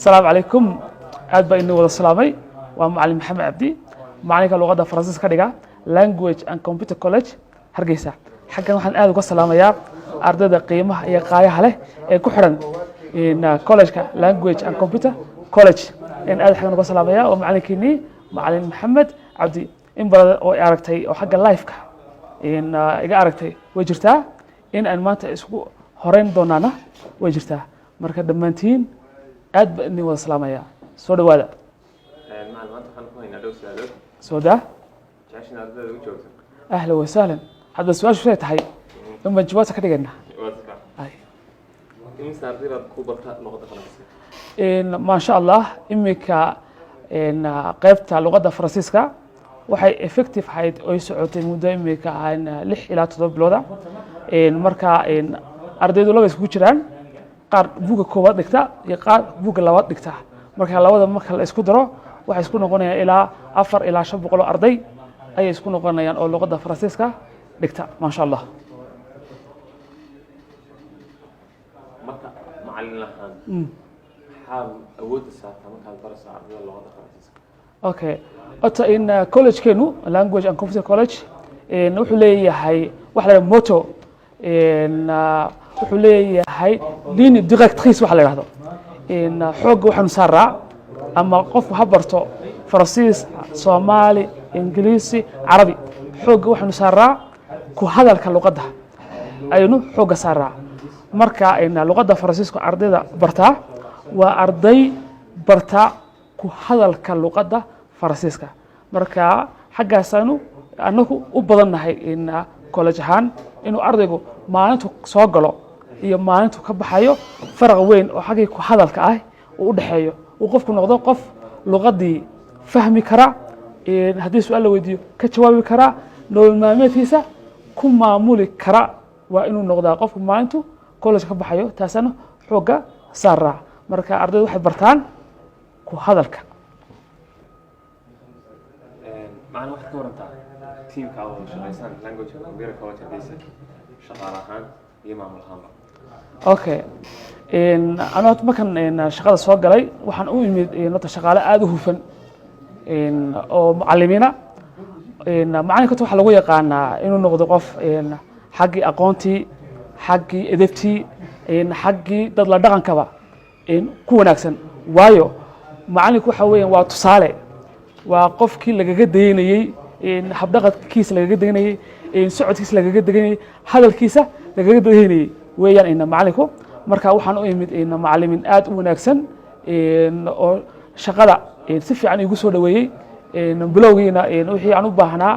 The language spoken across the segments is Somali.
Asalaamu calaykum. Aad baa inii wada salaamay. Waa Macalin Maxamed Cabdi, macalinka luqadda Faransiis ka dhiga Language and Computer College, Hargeysa. Xaggan waxaan aad uga salaamayaa ardayda qiimaha iyo qaayaha leh ee ku xidhan collegeka Language and Computer College in aad xaggan uga salaamaya. Waa macalinkiinii, Macalin Maxamed Cabdi. In badan oo aragtay oo xagga live-ka iga aragtay way jirtaa, in aan maanta isku horeyn doonaana way jirtaa. Marka dhammaantiin aad baa idin wada salaamaya, soo dhawaada. Macalin, maanta waxaan ku haynaa dhowr su-aalood. Soo daa. Jeceshin ardayda u joogto. Ahlan wasahlan. Hadda su-aashu siday tahay in baan jawaabta ka dhigayna. Waa sifa. Ay. Imise arday baad ku barta luqadda Faransiiska? Maasha Allah, iminka qaybta luqadda Faransiiska waxay effective ahayd oy socotay muddo iminka 6 ilaa 7 bilooda. Marka ardaydu laba iskugu jiraan: qaar buugga koowaad dhigta iyo qaar buugga labaad dhigta. Marka labada marka la isku daro, waxay isku noqonayaan ilaa 400 ilaa 500 oo arday ayay isku noqonayaan oo luqadda Faransiiska dhigta, maasha Allah. Marka macalin ahaan, maxaa awoodda saartaa markaad barayso ardayda luqadda Faransiiska? Okay, horta in collegekeenu, Language and Computer College, wuxuu leeyahay waxa la yidhahdo motto, wuxuu leeyahay ligne directrice waxa la yidhahdo. Xoogga waxaanu saaraa, ama qofku ha barto Faransiis, Soomaali, Ingiliisi, Carabi, xoogga waxaanu saaraa ku hadalka luqadda ayaynu xoogga saaraa. Marka luqadda Faransiisku ardayda bartaa waa arday barta ku hadalka luqadda Faransiiska. Marka xaggaasaanu anagu u badannahay in college ahaan inuu ardaygu maalintu soo galo iyo maalintu ka baxayo faraq weyn oo xaggii ku hadalka ah uu u dhexeeyo, uu qofku noqdo qof luqaddii fahmi kara, haddii su-aal la weydiiyo ka jawaabi kara, nolol maalmeedkiisa ku maamuli kara waa inuu noqdaa qofku maalintu college ka baxayo. Taasana xoogga saaraa. Marka ardaydu waxay bartaan ku hadalka. Macalin, waxaad ka warantaa tiimka aad wada shaqaysaan Language and Computer College Hargeysa, shaqaale ahaan iyo maamul ahaanba? Okay, anu horta markan shaqada soo galay waxaan u imid horta shaqaale aada u hufan oo mucalimiina. Macalinka horta waxaa lagu yaqaanaa inuu noqdo qof xaggii aqoontii, xaggii edebtii, xaggii dad la dhaqankaba ku wanaagsan, waayo macalinku waxa weeyaan waa tusaale, waa qofkii lagaga daynayey, habdhaqankiisa lagaga daynayey, socodkiisa lagaga daynayey, hadalkiisa lagaga daynayey weeyaan macalinku. Marka waxaan u imid macalimiin aad u wanaagsan oo shaqada si fiican iigu soo dhaweeyey, bilowgiina wixii aan u baahnaa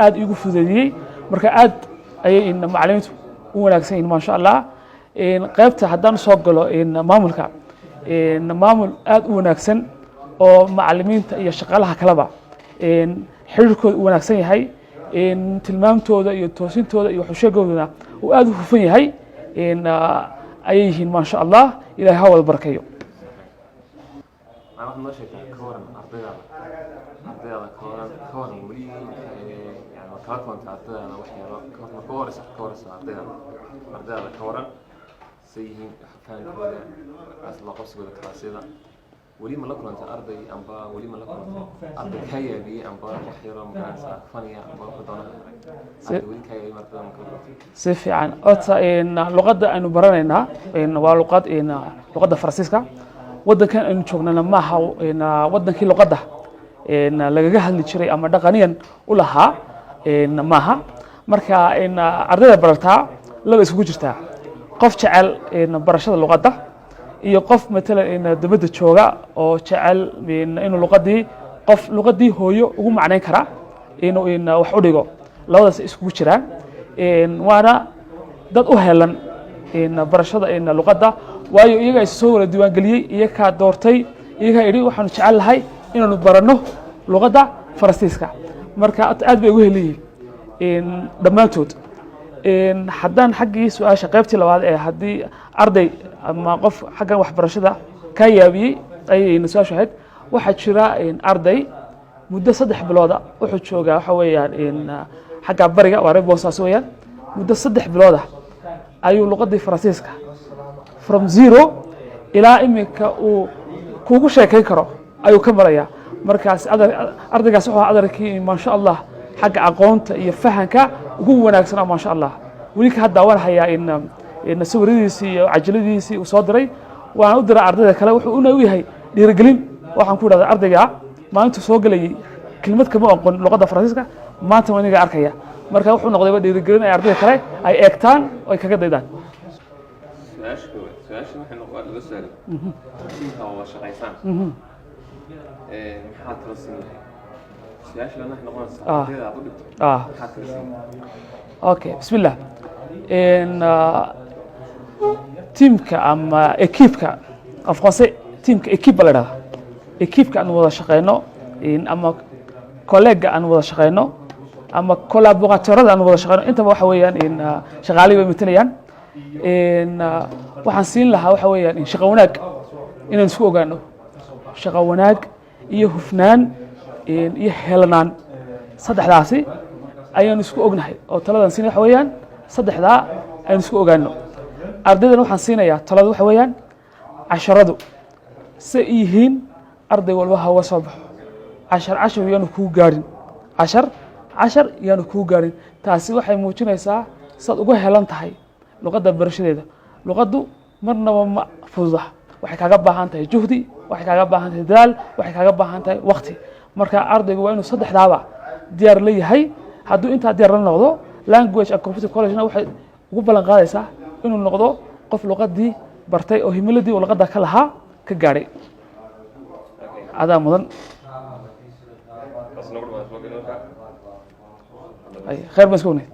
aad iigu fududeeyey. Marka aad ayay macalimiintu u wanaagsan yihin, maasha Allah. Qaybta haddaan soo galo maamulka, maamul aad u wanaagsan oo macalimiinta iyo shaqaalaha kaleba xiriirkooda u wanaagsan yahay, tilmaamtooda iyo toosintooda iyo waxusheegooduna uu aad u hufan yahay ayay yihiin, maasha Allah. Ilahay ha wada barakeeyo. Macalin, waxaad noo sheegtaa, ka waran ardaydaada, ka waran weli yani ma kala kulantay ardaydaada waxyaalo ma ka waraysa ardaydaada? Ka waran say yihiin fahankooda, la qabsigooda kalaasyada? Weli ma la kulantay arday amba weli ma la kulantay arday kaa yaabiyey, amba wax yaroo magaranaysaa faniya, amba wuxuu doona arday weli kaa yaabiyey ardayda ma kala kulantay? Si fiican. Horta luqadda aynu baranaynaa waa luqadda Faransiiska. Waddankan aynu joognana maaha waddankii luqadda lagaga hadli jiray ama dhaqaniyan u lahaa maaha. Marka ardayda barataa laba isugu jirtaa: qof jecel barashada luqadda iyo qof matalan dibadda jooga oo jecel inuu luqaddii, qof luqaddii hooyo ugu macnayn kara inuu wax u dhigo. Labadaas iskugu jiraan, waana dad u helan barashada luqadda, waayo iyagaa is soo wada diiwaangeliyey, iyagaa doortay, iyagaa idhi waxaanu jecel lahay inaanu baranno luqadda Faransiiska. Marka aad bay ugu heliyihiin dhammaantood. Haddaan xaggii su-aasha qaybtii labaad ee haddii arday ama qof xaggan waxbarashada kaa yaabiyey ayayna su-aashu ahayd, waxaa jira arday muddo 3 bilooda wuxuu joogaa, waxa weeyaan xagga bariga, waa reer Boosaaso weeyaan. Muddo 3 bilooda ayuu luqaddii Faransiiska from zero ilaa iminka uu Kuugu sheekayn karo ayuu ka marayaa. Markaas ardaygaas wuxuu ahaa adarkii, maasha Allah, xagga aqoonta iyo fahanka ugu wanaagsanaa, maasha Allah. Weli ka hadda waan hayaa in sawiradiisii iyo cajaladiisii uu soo diray. Waan u diray ardayda kale, wuxuu una u yahay dhiirigelin. Waxaan ku idhahdaa, ardayga maalintuu soo gelayay kelmad kama aqoon luqadda Faransiiska, maanta waa iniga arkaya. Marka wuxuu noqdayba dhiirigelin ay ardayda kale ay eegtaan oo ay kaga daydaan. Su-aasha koowaad, su-aasha waxay noqon laba su-aal. Tiimka wada shaqaysaan maxaad tala siin lahayd? Su-aasha labaad waxay noqonaysaa, ardayda aad u dhigto maxaad tala siin lahayd? Okay, bismillah. Tiimka ama équipe-ka, af français tiimka équipe ba la dhahdaa, équipe-ka aan wada shaqeyno ama collègue aan wada shaqeyno ama collaborateur-ada aan wada shaqeyno, intaba waxa weeyaan shaqaalihii bay matalayaan. Waxaan siin lahaa waxa weeyaan in shaqo wanaag inaan isku ogaano, shaqo wanaag iyo hufnaan iyo helanaan, saddexdaasi ayaan isku ognahay. Oo taladan siinaya waxa weeyaan saddexdaa ayaan isku ogaano. Ardaydan waxaan siinayaa talada waxa weeyaan, casharadu say yihiin arday walba ha uga soo baxo. Cashar cashar yaanu kuu gaadhin, cashar cashar yaanu kuu gaadhin. Taasi waxay muujinaysaa saad uga helan tahay luqadda barashadeeda. Luqaddu marnaba ma fududa, waxay kaaga baahan tahay juhdi, waxay kaaga baahan tahay dadaal, waxay kaaga baahan tahay waqti. Marka ardaygu waa inuu saddexdaaba diyaar la yahay. Hadduu intaa diyaar la noqdo, Language and Computer College-na waxay ugu ballan qaadaysaa inuu noqdo qof luqaddii bartay oo himiladii uu luqadda ka lahaa ka gaadhay. Adaa mudan. Taas nagu dhamaad marka. Ay, khayr baan isku ognahay.